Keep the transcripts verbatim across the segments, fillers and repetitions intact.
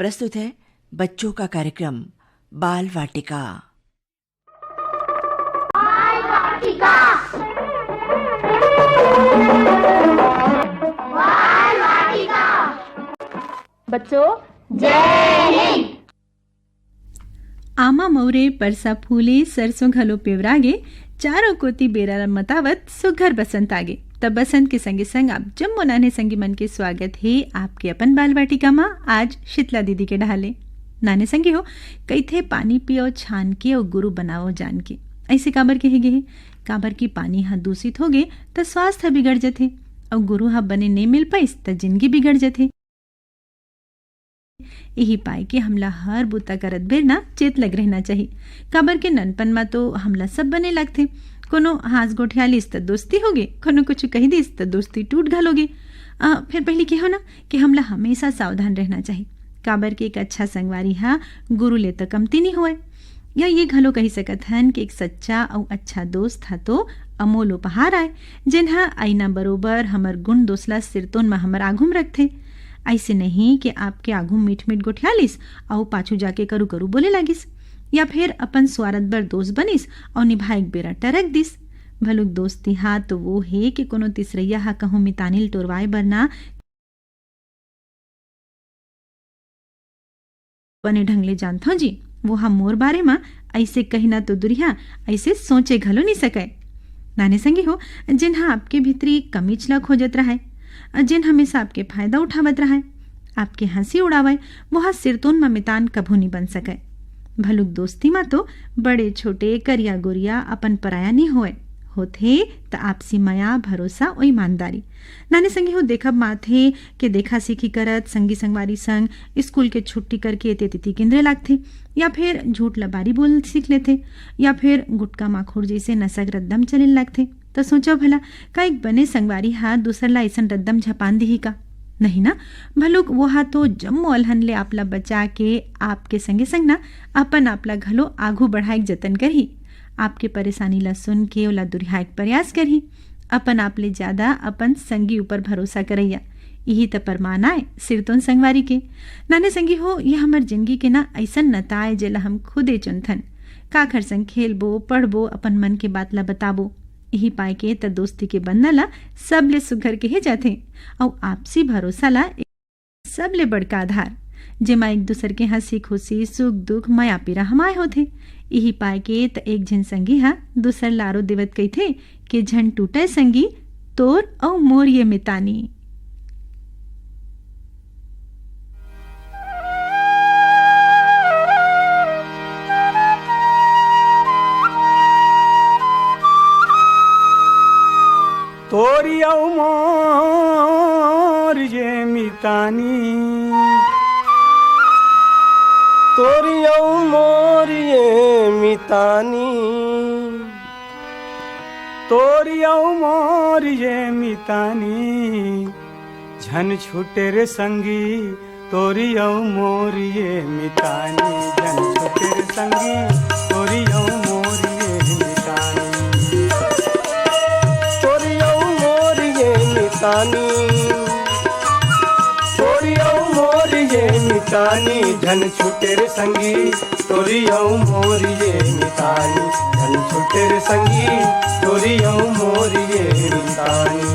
प्रस्तुत है बच्चों का कार्यक्रम बाल वाटिका। बच्चों, जय हिंद। आमा मौरे, परसा फूले, सरसों घलो पेवरागे, चारों कोती बेरा ल मतावत सुघर बसंत आगे। त बसंत के संगे संग आप जम्मो नान्हे संगी मन के स्वागत हे आपके अपन बाल वाटिका म। आज शीतला दीदी के डहाले। नान्हे संगी हो, कहिथे, "पानी पियो छान के अउ गुरु बनाओ जान के।" अइसे काबर कहे गे हे? काबर कि पानी ह दूषित होगे त स्वास्थ्य ह बिगड़ जथे, अउ गुरु ह बने नइ मिल पाइस त जिनगी बिगड़ जथे। इही पाय के हमला हर बुता करत बेर ना चेत लग रहना चाही, काबर के ननपन म तो हमला सब बने लगथे। कोनो हाँस गोठियालिस त दोस्ती होगे, कोनो कुछु कहि दिस त दोस्ती टूट घलोगे। अ, फेर पहिली कहो ना कि हमला हमेशा सावधान रहना चाही, काबर के एक अच्छा संगवारी ह गुरु ले त कमती नी होवय। या ये घलो कहि सकत हन कि एक सच्चा अउ अच्छा दोस्त ह तो अमोल उपहार आय, जेन ह आईना बरोबर हमर गुण दोष ला सिरतोन म हमर आघू म रखथे। अइसे नहीं कि आपके आघू मीठ-मीठ गोठियालिस अउ पाछू जाके करू-करू बोले लागिस, या फेर अपन स्वारथ बर दोस्त बनिस अउ निभाए के बेरा टरक दिस। भलुक दोस्ती हा तो वो हे कि कोनो तीसरइया हा कहूँ मितानी ल टोरवाए बर ना बने ढंग ले जानथव जी, वो हा मोर बारे म अइसे कहिना तो दुरिहा, अइसे सोचे घलो नी सकय। नाने संगी हो, जेन हा आपके भीतरी कमीच ला खोजत रहय, अ, जेन हमेशा आपके फायदा उठावत रहय, आपके हंसी उड़ावय, वो हा सिरतोन म मितान कभू नी बन सकय। भलुक दोस्ती म तो बड़े छोटे, करिया गोरिया, अपन पराया नी होवय, होथे त आपसी मया, भरोसा अउ ईमानदारी। नाने संगी हो, देखब माथे के देखा सीखी करत संगी संगवारी संग स्कूल के छुट्टी करके एते तेती किंदरे लागथे, या फेर झूठ लबारी बोल सीख लेथे, या फेर गुटका माखुर जइसे नशा के रद्दा म चले लागथे। त सोचव भला, का एक बने संगवारी हा दूसर ला अइसन रद्दा म झपान दिही का? नहीं ना। भलुक वो हा तो जम्मो अलहन ले आप ला बचा के आपके संगे संग ना अपन आप ला घलो आघू बढ़ाए के जतन करही। आपके परेशानी ला सुन के ओला दुरिहाए के प्रयास करही। अपन आप ले ज्यादा अपन संगी ऊपर भरोसा करइया, इही त परमान आय सिरतोन संगवारी के। नाने संगी हो, ये हमर जिनगी के ना अइसन नता आय, जेला हम खुदे चुनथन। काखर संग खेलबो, पढ़बो, अपन मन के बात ला बताबो। इही पाय के त दोस्ती के बंधन ला सबले सुघर कहे जाथे, अउ आपसी भरोसा ला सबले बड़का आधार, जेमा एक दूसर के हंसी खुशी, सुख दुख, मया पीरा हमाय होथे। इही पाय के त एक झन संगी हा दूसर लारो देवत कहिथे के झन टूटय संगी तोर अउ मोर ये मितानी। तोरी अउ मोर ये मितानी, तोरी अउ मोर ये मितानी, तोरी अउ मोर ये मितानी, झन छूटे रे संगी, तोरी अउ मोर ये मितानी, झन छूटे रे संगी, तोरी अउ मोर ये मितानी। तोरी अउ मोर ये मितानी, तोरी अउ मोर ये मितानी, झन छूटे रे संगी, तोरी अउ मोर ये मितानी, झन छूटे रे संगी, तोरी अउ मोर ये मितानी।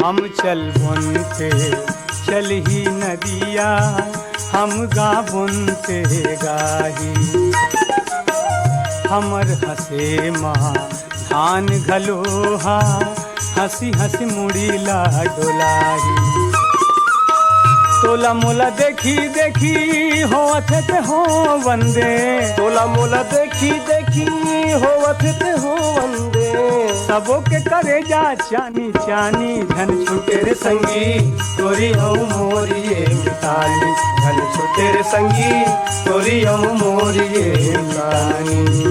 हम चलबोन ते चलही नदिया, हम गाबोन ते गाही। हमर हंसे मा धान घलो हा हंसी हंसी मुड़ी ला डोलाही। तोला मोला देखी देखी होवत हे ते हो वंदे। तोला मोला देखी देखी होवत हे ते हो वंदे। सबो के करेजा चानी चानी, झन छूटे रे संगी, तोरी अउ मोर ये मितानी। झन छूटे रे संगी, तोरी अउ मोर ये मितानी।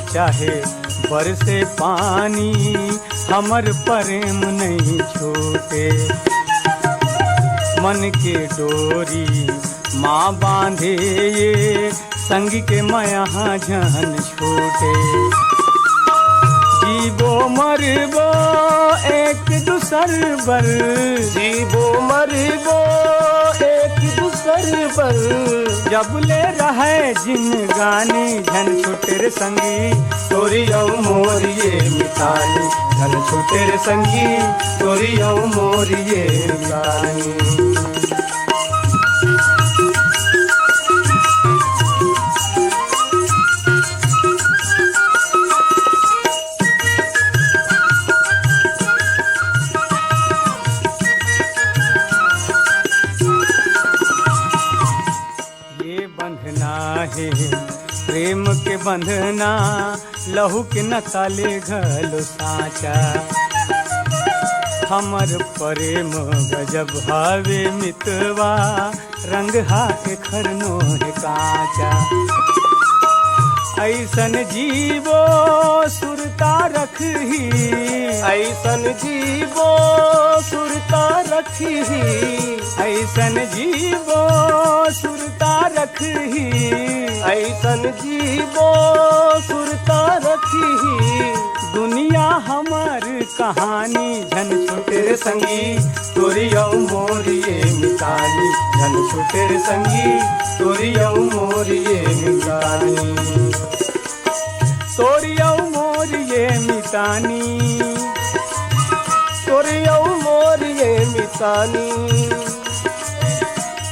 चाहे बरसे पानी, हमर प्रेम नहीं छूटे। मन के डोरी माँ बांधे ये, संग के मया झन छूटे। जीबो मरबो एक दूसर बर, जीबो मरबो एक दूसर बर, जब ले रहे जिनगानी, झन छूटे रे संगी तोरी अउ मोरी ये मितानी, झन छूटे रे संगी तोरी अउ मोरी ये मितानी। ये बंधना हे प्रेम के बंधना, लहू के नसा ले घलो साँचा। हमर प्रेम गजब हवे मितवा, रंग हा एखर नोहे काँचा। अइसन जीबो सुरता रखही, अइसन जीबो सुरता रखही, अइसन जीबो सुरता रखही, अइसन जीबो सुरता रखही। दुनिया हमर कहानी, झन छूटे रे संगी तोरी अउ मोरी ये मितानी, झन छूटे रे संगी तोरी अउ मोरी ये मितानी। तोरी अउ मोरी ये मितानी, तोरी अउ मोरी ये मितानी,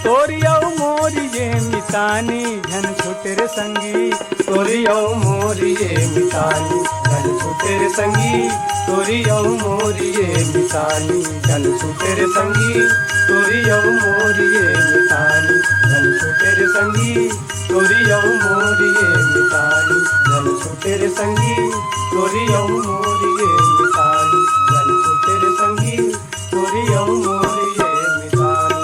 तोरी अउ मोरी ये मितानी, झन छूटे रे संगी तोरी अउ मोरी ये मितानी, झन छूटे रे संगी तोरी अउ मोरी ये मितानी, झन छूटे रे संगी तोरी अउ मोरी ये मितानी, झन छूटे रे संगी तोरी अउ मोरी ये मितानी, झन छूटे रे संगी तोरी अउ मोरी ये मितानी, झन छूटे रे संगी तोरी अउ मोरी ये मितानी।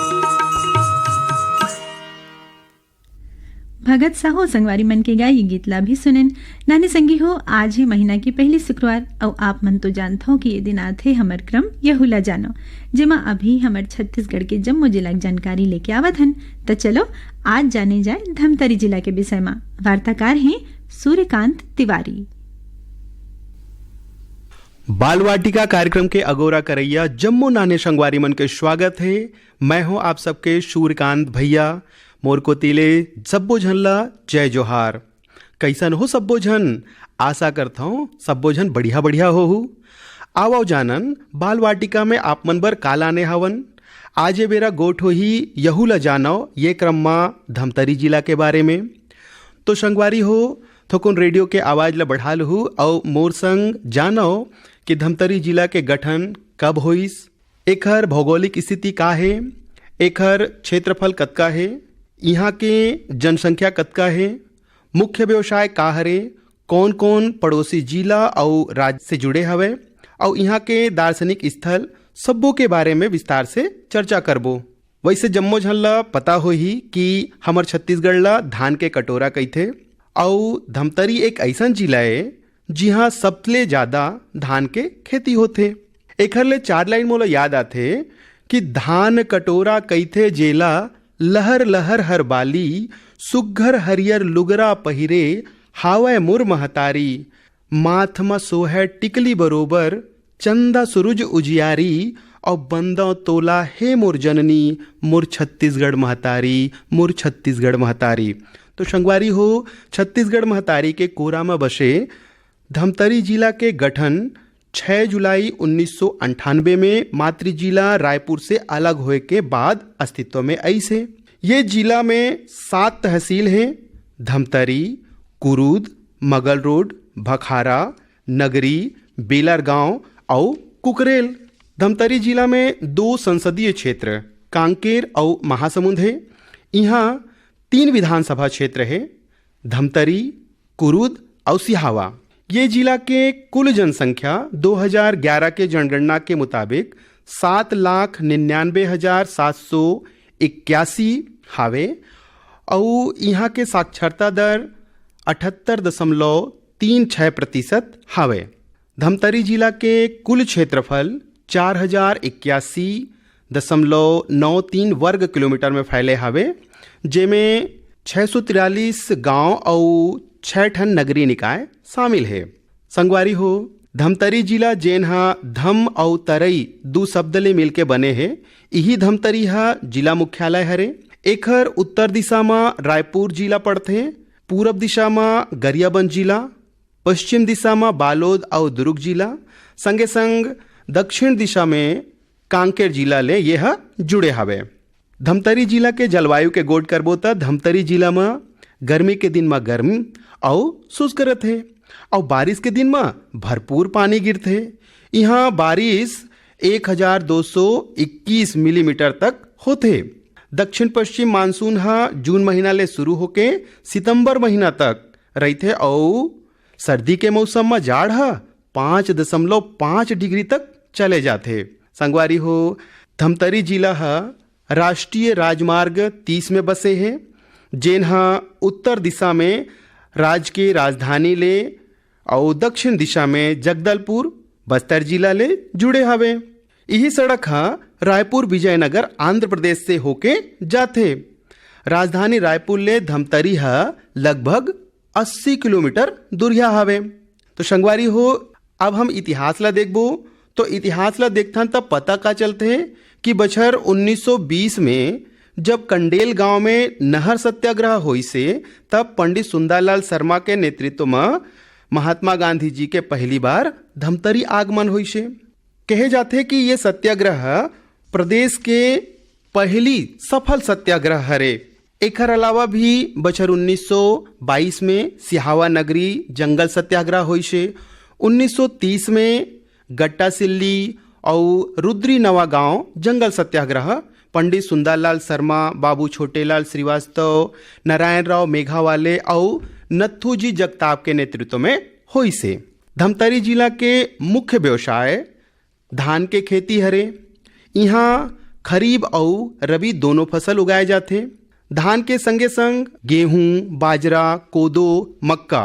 भगत साहू संगवारी मन के गाय ये गीत ला भी सुनेन। नाने संगी हो, आज हे महीना के पहली शुक्रवार, अउ आप मन तो जानत हो कि ये दिन आथे हमर क्रम यहू ला जानो, जेमा अभी हमर छत्तीसगढ़ के जम्मो जिला के जानकारी लेके आवत हन। त चलो, आज जाने जाए धमतरी जिला के विषय मा। वार्ताकार हे सूर्यकांत तिवारी। बालवाटिका कार्यक्रम के अगोरा करइया जम्मो नाने संगवारी मन के स्वागत हे। मैं हूं आप सबके सूर्यकांत भैया। मोर कोति ले सब्बो झन ला जय जोहार। कइसन हो सब्बो झन? आशा करथंव सब्बो झन बढ़िया बढ़िया होहू। आवव जानन, बालवाटिका में आप मन बर का लाने हवन। आज ये बेरा गोठ होही, यहू ला जानव, ये क्रम मा धमतरी जिला के बारे में। तो संगवारी हो, थोकुन रेडियो के आवाज ला बढ़ा लहू अउ मोर संग जानव कि धमतरी जिला के गठन कब होइस, एखर भौगोलिक स्थिति का हे, एखर क्षेत्रफल कतका हे, इहाँ के जनसंख्या कतका हे, मुख्य व्यवसाय का हरे, कौन-कौन पड़ोसी जिला अउ राज्य से जुड़े हवय, अउ इहाँ के दार्शनिक स्थल, सब्बो के बारे में विस्तार से चर्चा करबो। वैसे जम्मो झन ला पता होही कि हमर छत्तीसगढ़ ला धान के कटोरा कहिथे, अउ धमतरी एक अइसन जिला ए, जिहाँ सबले ज्यादा धान के खेती होथे। एखर ले चार लाइन मोला याद आथे कि धान कटोरा कहिथे जेला, लहर लहर हर बाली, सुग्घर हरियर लुगरा पहिरे, हावय मोर महतारी। माथ म सोहय टिकली बरोबर, चंदा सुरुज उजियारी, अउ बंदव तोला हे मोर जननी, मोर छत्तीसगढ़ महतारी, मोर छत्तीसगढ़ महतारी। तो संगवारी हो, छत्तीसगढ़ महतारी के कोरा म बसे धमतरी जिला के गठन छह जुलाई उन्नीस सौ अंठानबे में मातृ जिला रायपुर से अलग होए के बाद अस्तित्व में आइस हे। ये जिला में सात तहसील हे, धमतरी, कुरूद, मगलरोड, भखारा, नगरी, बेलरगांव अउ कुकरेल। धमतरी जिला में दो संसदीय क्षेत्र, कांकेर अउ महासमुंद हे। इहाँ तीन विधानसभा क्षेत्र हे, धमतरी, कुरूद अउ सिहावा। ये जिला के कुल जनसंख्या दो हज़ार ग्यारह के जनगणना के मुताबिक सात लाख निन्यानबे हजार सात सौ इक्यासी हावे अउ इहाँ के साक्षरता दर अठहत्तर दशमलव तीन छः प्रतिशत हावय। धमतरी जिला के कुल क्षेत्रफल चार हजार इक्यासी दशमलव नौ तीन वर्ग किलोमीटर में फैले हावे, जेमे छः सौ तिरालीस गांव अउ छः ठन नगरीय निकाय शामिल हे। संगवारी हो, धमतरी जिला, जेन ह धम अउ तरई दू शब्द ले मिलके बने हे, इही धमतरी ह जिला मुख्यालय हरे। एखर उत्तर दिशा म रायपुर जिला पड़थे, पूरब दिशा म गरियाबंद जिला, पश्चिम दिशा म बालोद अउ दुर्ग जिला, संगे संग दक्षिण दिशा में कांकेर जिला ले ये ह जुड़े हवे। धमतरी जिला के जलवायु के गोठ करबो त धमतरी जिला म गर्मी के दिन म गर्म अउ शुष्क रथे, अउ बारिश के दिन म भरपूर पानी गिरथे। इहाँ बारिश एक हजार दो सौ इक्कीस मिलीमीटर तक होथे। दक्षिण पश्चिम मानसून ह जून महीना ले शुरू होके सितंबर महीना तक रहिथे अउ सर्दी के मौसम म जाड़ ह पाँच दशमलव पाँच डिग्री तक चले जाथे। संगवारी हो, धमतरी जिला ह राष्ट्रीय राजमार्ग तीस में बसे हे, जेन ह उत्तर दिशा में राज के राजधानी ले अउ दक्षिण दिशा में जगदलपुर, बस्तर जिला ले जुड़े हवे। इही सड़क ह रायपुर विजयनगर आंध्र प्रदेश से होके जाथे। राजधानी रायपुर ले धमतरी ह लगभग अस्सी किलोमीटर दूरिहा हवे। तो संगवारी हो, अब हम इतिहास ला देखबो, तो इतिहास ला देखथन त पता का चलथे कि बछर उन्नीस सौ बीस में जब कंडेल गांव में नहर सत्याग्रह होइसे, तब पंडित सुंदरलाल शर्मा के नेतृत्व म महात्मा गांधी जी के पहली बार धमतरी आगमन होइसे। कहे जाथे कि ये सत्याग्रह प्रदेश के पहली सफल सत्याग्रह हरे। एखर अलावा भी बछर उन्नीस सौ बाईस में सिहावा नगरी जंगल सत्याग्रह होइसे। उन्नीस सौ तीस में गट्टासिल्ली अउ रुद्री नवा गांव जंगल सत्याग्रह पंडित सुंदरलाल शर्मा, बाबू छोटेलाल श्रीवास्तव, नारायण राव मेघावाले अउ नथुजी जगताप के नेतृत्व में होइसे। धमतरी जिला के मुख्य व्यवसाय धान के खेती हरे। इहाँ खरीफ अउ रबी दोनों फसल उगाए जाथे। धान के संगे संग गेहूं, बाजरा, कोदो, मक्का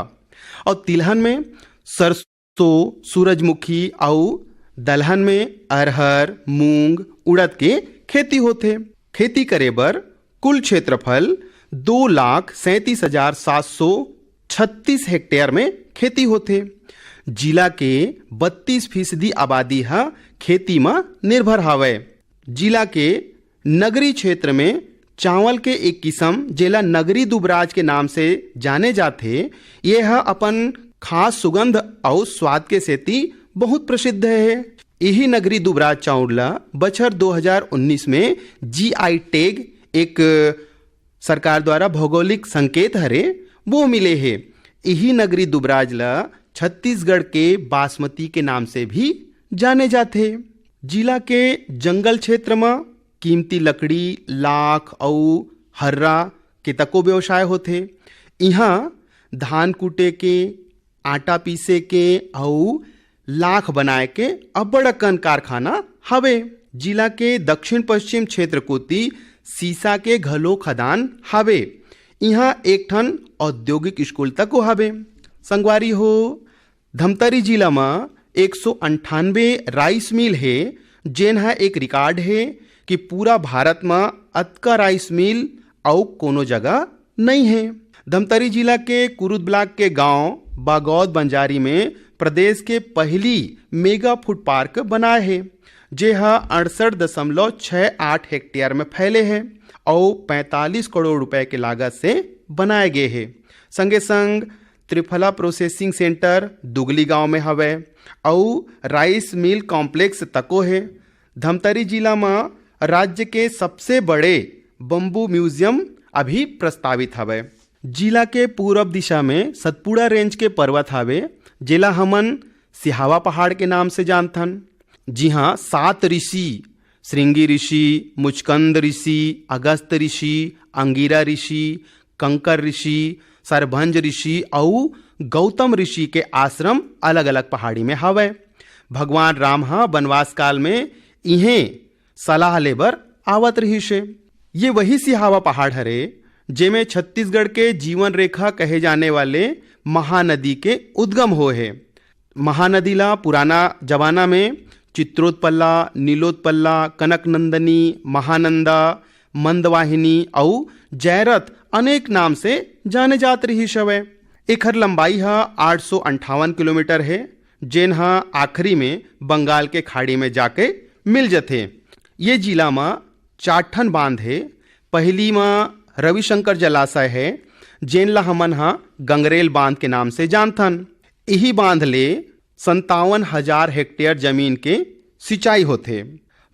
अउ तिलहन में सरसों, सूरजमुखी अउ दलहन में अरहर, मूंग, उड़द के खेती होथे। खेती करे बर कुल क्षेत्रफल दो लाख सैंतीस हजार सात सौ छत्तीस हेक्टेयर में खेती होथे। जिला के बत्तीस फीसदी आबादी ह खेती म निर्भर हावय। जिला के नगरी क्षेत्र में चावल के एक किसम, जेला नगरी दुबराज के नाम से जाने जाथे, ये ह अपन खास सुगंध अउ स्वाद के सेती बहुत प्रसिद्ध हे। इही नगरी दुबराज चाउर ला बछर दो हजार उन्नीस में जीआई टैग, एक सरकार द्वारा भौगोलिक संकेत हरे, वो मिले हे। इही नगरी दुबराज ला छत्तीसगढ़ के बासमती के नाम से भी जाने जाथे। जिला के जंगल क्षेत्र म कीमती लकड़ी, लाख अउ हर्रा के तको व्यवसाय होथे। इहाँ धान कूटे के, आटा पीसे के अउ लाख बनाए के अब्बड़ अकन कारखाना हवे। जिला के दक्षिण पश्चिम क्षेत्र कोति सीसा के घलो खदान हवे। इहाँ एक ठन औद्योगिक स्कूल तको हवे। संगवारी हो, धमतरी जिला म एक सौ अंठानवे राइस मिल हे, जेन ह एक रिकॉर्ड हे कि पूरा भारत म अतका राइस मिल अउ कोनो जगह नइ हे। धमतरी जिला के कुरुद ब्लॉक के गांव बागौद बंजारी में प्रदेश के पहली मेगा फूड पार्क बनाए हे, जे ह अड़सठ दशमलव छः आठ हेक्टेयर में फैले हे अउ पैंतालीस करोड़ रुपए के लागत से बनाए गे हे। संगे संग त्रिफला प्रोसेसिंग सेंटर दुगली गांव में हवय अउ राइस मिल कॉम्प्लेक्स तको हे। धमतरी जिला म राज्य के सबसे बड़े बम्बू म्यूजियम अभी प्रस्तावित हवय। जिला के पूरब दिशा में सतपुड़ा रेंज के पर्वत हावे, जेला हमन सिहावा पहाड़ के नाम से जानथन, जिहां सात ऋषि, श्रृंगी ऋषि, मुचकंद ऋषि, अगस्त ऋषि, अंगिरा ऋषि, कंकर ऋषि, सरभंज ऋषि अउ गौतम ऋषि के आश्रम अलग-अलग पहाड़ी में हवय। भगवान राम ह बनवास काल में इहें सलाह लेबर आवत रिहिस हे। ये वही सिहावा पहाड़ हरे, जेमे छत्तीसगढ़ के जीवन रेखा कहे जाने वाले महानदी के उद्गम होए हे। महानदी ला पुराना जमाना में चित्रोत्पला, नीलोत्पला, कनकनंदनी, महानंदा, मंदवाहिनी अउ जयरथ अनेक नाम से जाने जात रिहिस हवय। एखर लंबाई ह आठ सौ अंठावन किलोमीटर हे, जेन ह आखिरी में बंगाल के खाड़ी में जाके मिल जथे। ये जिला म चार ठन बांध हे। पहिली म रविशंकर जलाशय हे, जेन ला हमन ह गंगरेल बांध के नाम से जानथन। इही बांध ले संतावन हजार हेक्टेयर जमीन के सिंचाई होथे।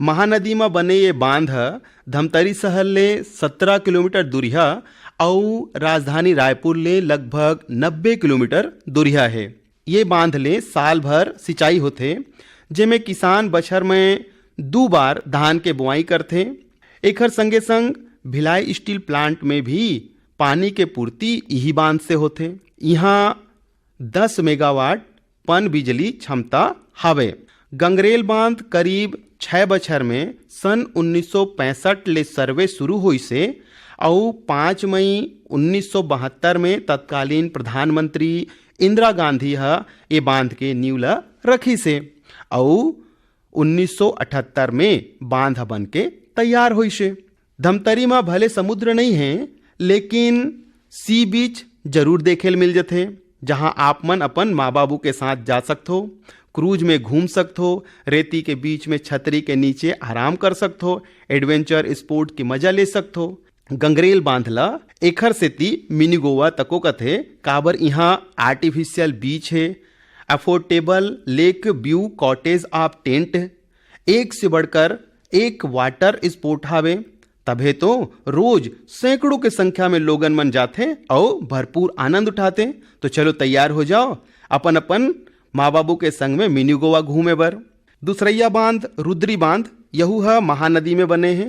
महानदी म बने ये बांध ह धमतरी शहर ले सत्रह किलोमीटर दूरिहा अउ राजधानी रायपुर ले लगभग नब्बे किलोमीटर दूरिहा हे। ये बांध ले साल भर सिंचाई होथे, जेमे किसान बछर में दू बार धान के बोआई करथे। एखर संगे संग भिलाई स्टील प्लांट में भी पानी के पूर्ति इही बांध से होथे। इहाँ दस मेगावाट पन बिजली क्षमता हावे। गंगरेल बांध करीब छह बछर में सन उन्नीस सौ पैंसठ ले सर्वे शुरू होइस हे अउ पाँच मई उन्नीस सौ बहत्तर में तत्कालीन प्रधानमंत्री इंदिरा गांधी ह ए बांध के नींव ल रखिस हे अउ उन्नीस सौ अठहत्तर में बांध ह बन के तैयार होइस हे। धमतरी म भले समुद्र नइ हे, लेकिन सी बीच जरूर देखे ल मिल जथे, जहां आप मन अपन माँ बाबू के साथ जा सकथो, क्रूज में घूम सकथो, रेती के बीच में छतरी के नीचे आराम कर सकथो, एडवेंचर स्पोर्ट के मजा ले सकथो। गंगरेल बांध ल एखर सेती मिनी गोवा तको कथे, काबर इहां आर्टिफिशियल बीच हे, अफोर्डेबल लेक व्यू कॉटेज ऑफ टेंट, एक से बढ़कर एक वाटर स्पोर्ट हावे। तभे तो रोज सैकड़ों के संख्या में लोगन मन जाथे अउ भरपूर आनंद उठाथे। तो चलो तैयार हो जाओ अपन अपन माँ बाबू के संग में मिनी गोवा घूमे बर। दूसरैया बांध रुद्री बांध, यहू ह महानदी में बने हे।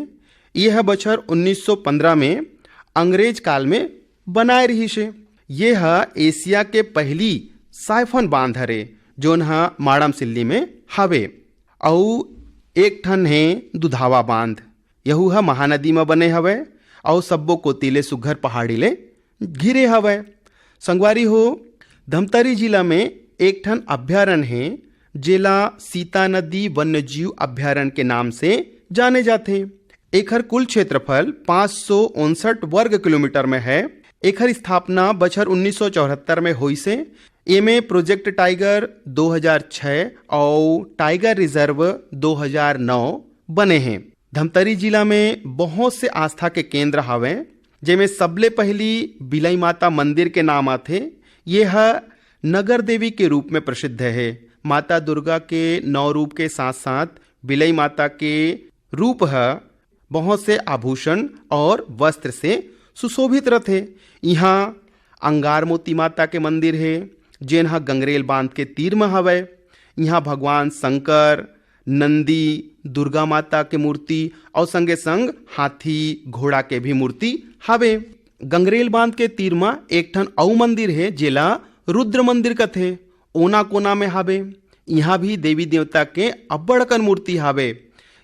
ये ह बछर उन्नीस सौ पन्द्रह में अंग्रेज काल में बनाए रिहिस हे। ये ह एशिया के पहली साइफन बांध हरे, जोन ह माड़म सिल्ली में हवे। अउ एक ठन हे दुधावा बांध, यहू ह महानदी म बने हवय अउ सब्बो कोति ले सुघ्घर पहाड़ी ले घिरे हवय। संगवारी हो, धमतरी जिला में एक ठन अभ्यारण्य हे, जेला सीता नदी वन्यजीव अभ्यारण्य के नाम से जाने जाथे। एखर कुल क्षेत्रफल पाँच सौ उनसठ वर्ग किलोमीटर में है। एखर स्थापना बछर उन्नीस सौ चौहत्तर में होइस हे। एमे प्रोजेक्ट टाइगर दो हज़ार छह अउ टाइगर रिजर्व दो हज़ार नौ बने हे। धमतरी जिला में बहुत से आस्था के केंद्र हावय, जेमे सबले पहिली बिलई माता मंदिर के नाम आथे। ये ह नगर देवी के रूप में प्रसिद्ध हे। माता दुर्गा के नौ रूप के साथ-साथ बिलई माता के रूप ह बहुत से आभूषण और वस्त्र से सुशोभित रथे। इहाँ अंगार मोती माता के मंदिर हे, जेन ह गंगरेल बांध के तीर म हवय। इहाँ भगवान शंकर, नंदी, दुर्गा माता के मूर्ति अउ संगे संग हाथी, घोड़ा के भी मूर्ति हवे। गंगरेल बांध के तीर म एक ठन अउ मंदिर हे, जेला रुद्र मंदिर कथे। ओना कोना में हावे। इहाँ भी देवी देवता के अब्बड़ अकन मूर्ति हावे।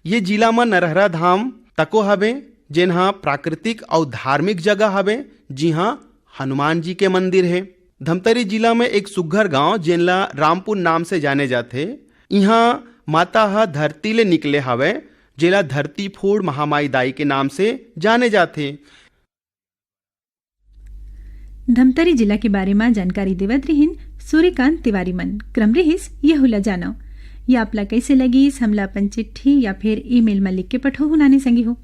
ये जिला म नरहरा धाम तको हावे, जेन ह प्राकृतिक अउ धार्मिक जगह हावे, जिहाँ हनुमान जी के मंदिर हे। धमतरी जिला में एक सुग्घर गांव, जेन ला रामपुर नाम से जाने जाथे, इहाँ माता ह धरती ले निकले हावय, जेला धरती फोड़ महामाई दाई के नाम से जाने जाथे। धमतरी जिला के बारे म जानकारी देवत रिहिन सूर्यकांत तिवारी मन। क्रम रिहिस यहू ला जानव। ये आप ला कइसे लगिस, हमला अपन चिट्ठी या फिर ईमेल म लिख के पठोहू नाने संगी हो।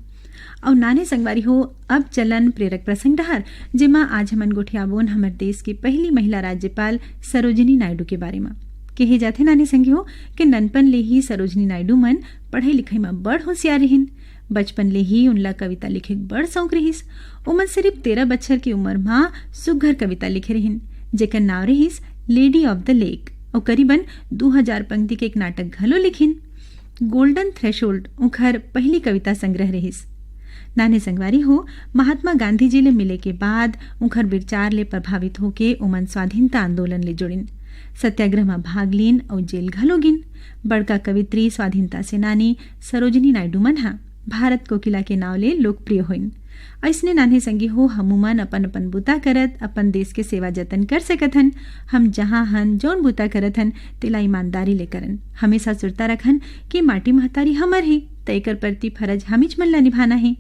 अउ नाने संगवारी हो, अब चलन प्रेरक प्रसंग डहर, जेमा आज हमन गोठियाबोन हमर देश के पहली महिला राज्यपाल सरोजिनी नायडू के बारे म। कहे जाथे नाने संगी हो कि ननपन ले ही सरोजिनी नायडू मन पढ़ई लिखई म बड़ होशियार रिहिन। बचपन ले ही उनला कविता लिखे के बड़ शौक रिहिस। उमन सिरिफ तेरह बछर के उमर म सुघ्घर कविता लिखे रिहिन, जेकर नाव रिहिस लेडी ऑफ द लेक, अउ करीबन दू हजार पंक्ति के एक नाटक घलो लिखिन। गोल्डन थ्रेशोल्ड उंखर पहिली कविता संग्रह रिहिस। नान्हे संगवारी हो, महात्मा गांधी जी ले मिले के बाद उंखर विचार ले प्रभावित होके उमन स्वाधीनता आंदोलन ले जुड़िन। सत्याग्रह म भाग लीन अउ जेल घलो गिन। बड़का कवित्री, स्वाधीनता सेनानी सरोजिनी नायडू मन ह भारत कोकिला के नाव ले लोकप्रिय होइन। अइसने नान्हे संगी हो, हमू मन अपन-अपन बूता करत, अपन देश के सेवा जतन कर सकत हन। हम जहाँ हन, जौन बूता करत हन, तेला ईमानदारी ले करन। हमेशा सुरता रखन कि माटी महतारी हमर हे, त एकर प्रति फरज हमीच मन ला निभाना हे।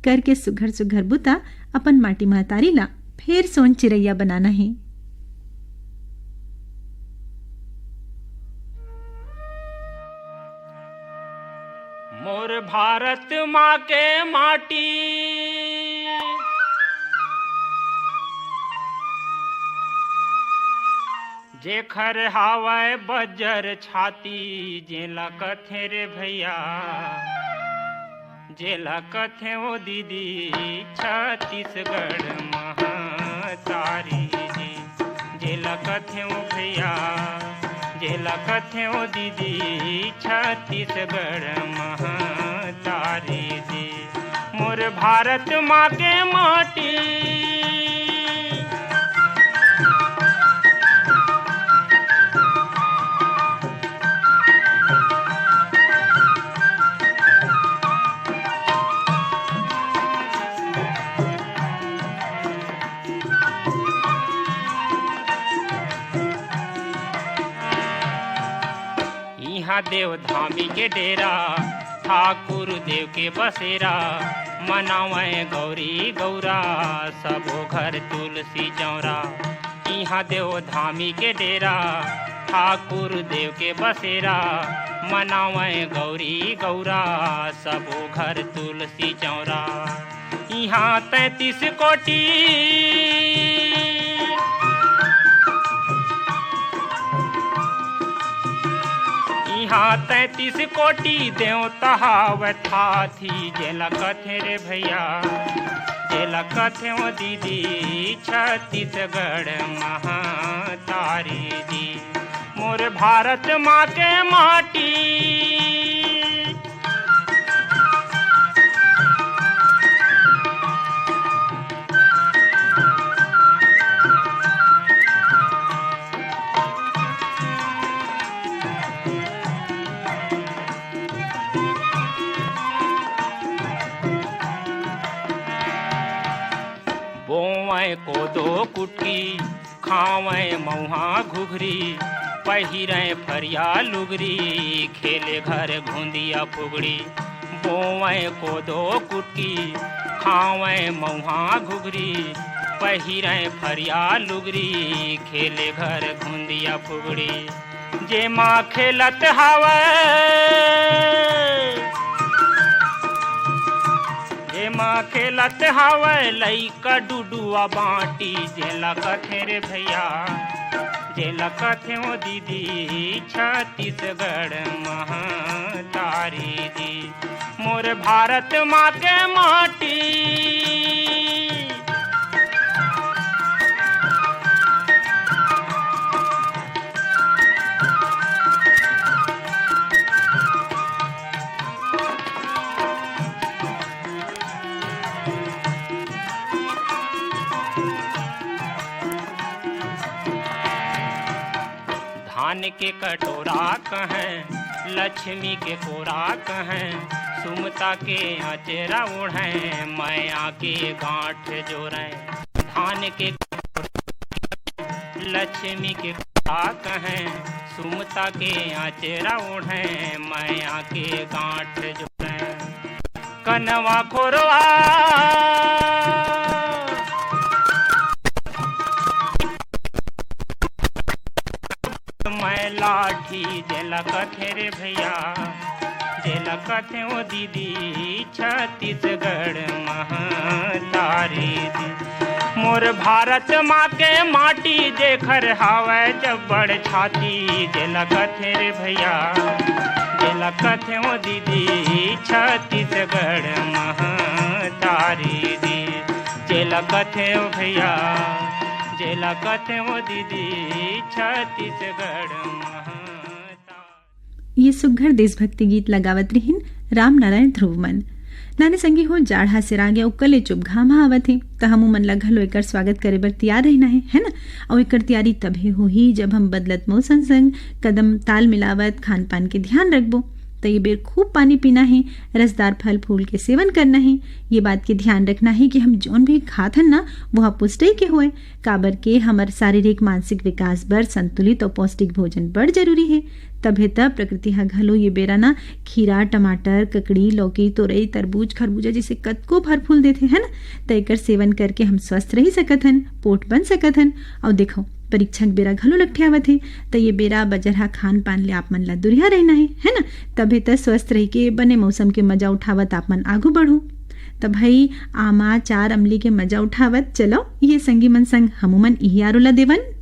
करके सुघर-सुघर बूता, अपन माटी महतारी ला फेर सोन चिरैया बनाना हे। मोर भारत माँ के माटी, जेखर हावय बज्जर छाती, जेला कथे रे भैया, जेला कथे ओ दीदी, छत्तीसगढ़ महतारी जी। जेला कथेंव भैया, जेला कथेंव दीदी, छत्तीसगढ़ महतारी जी, मोर भारत माँ के माटी। इहाँ देव धामी के डेरा, ठाकुर देव के बसेरा, मनावै गौरी गौरा, सबो घर तुलसी चौरा। इहाँ देव धामी के डेरा, ठाकुर देव के बसेरा, मनावै गौरी गौरा, सबो घर तुलसी चौरा। इहाँ तैंतीस कोटि, इहाँ तैंतीस कोटि देवता हावय ठाठी, जेला कथे रे भैया, जेला कथे ओ दीदी, छत्तीसगढ़ महतारी जी, मोर भारत माँ के माटी। बोवै कोदो कुटकी, खावै मउहा घुघरी, पहिरै फरिया लुगरी, खेले घर घुंदिया फुगड़ी। बोवै कोदो कुटकी, खावै मउहा घुघरी, पहिरै फरिया लुगरी, खेले घर घुंदिया फुगड़ी। जेमा खेलत हावय, जेमा खेलत हावय लइका डुडुआ बांटी, जेला कथे रे भैया, जेला कथे ओ दीदी, छत्तीसगढ़ महतारी जी, मोर भारत माँ के माटी। धान के कटोरा कहैं, लक्ष्मी के कोरा कहैं, सुमता के अचेरा ओढ़ैं, मया के गांठ जोरैं। धान के लक्ष्मी के कोरा कहैं, सुमता के अचेरा ओढ़ैं, मया के गांठ जोरैं। कनवा खोरवा मैं लाठी, जेला कथे रे भैया, जेला कथे ओ दीदी, छत्तीसगढ़ महतारी जी। मोर भारत माँ के माटी, जेखर हावय जब्बड़ छाती, जेला कथे रे भैया, जेला कथे ओ दीदी, छत्तीसगढ़ महतारी जी, जेला कथे ओ भैया, जेला कथे ओ दीदी, छत्तीसगढ़ महतारी। ये सुघर देशभक्ति गीत ला गावत रिहिन रामनारायण ध्रुव मन। नाने संगी हो, जाड़ हा सिरागे अउ कले चुप घाम हा आवत हे, त हमू मन ला घलो एकर स्वागत करे बर तियार रहिना हे, है ना? अउ एकर तियारी तभे होही, जब हम बदलत मौसम संग कदम ताल मिलावत खान पान के ध्यान रखबो। त ये बेर खूब पानी पीना हे, रसदार फल फूल के सेवन करना हे। ये बात के ध्यान रखना हे कि हम जौन भी खात हन ना, वो ह पुष्टि के होए, काबर के हमर शारीरिक मानसिक विकास बर संतुलित और पौष्टिक भोजन बड़ जरूरी हे। तभे त प्रकृति ह घलो ये बेरा ना खीरा, टमाटर, ककड़ी, लौकी, तोरई, तरबूज, खरबूजा जैसे कतको फल फूल देथे, है ना? त एकर सेवन करके हम स्वस्थ रह सकत हन, पोट बन सकत हन। और देखो, परीक्षा के बेरा घलो लकठियावत हे, त ये बेरा बजरहा खान पान ले आप मन ला दुरिहा रहना हे, है ना? तभे त स्वस्थ रह के बने मौसम के मजा उठावत आप मन आगू बढ़ू। त भाई, आमा, चार अमली के मजा उठावत चलो, ये संगी मन संग हमू मन इही आरो ला देवन।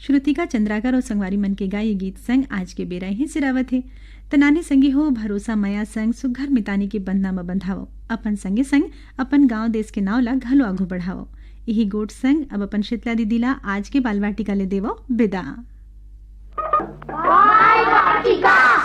श्रुतिका चंद्राकर और संगवारी मन के गाए ये गीत संग आज के बेरा इही सिरावत हे। त नाने संगी हो, भरोसा मया संग सुघर मितानी के बंधना म बंधावो। अपन संगे संग अपन गांव देश के नाव ला घलो आघू बढ़ावो। इही गोठ संग अब अपन शीतला दीदी ला आज के बाल वाटिका ले देवो बिदा। बाल वाटिका।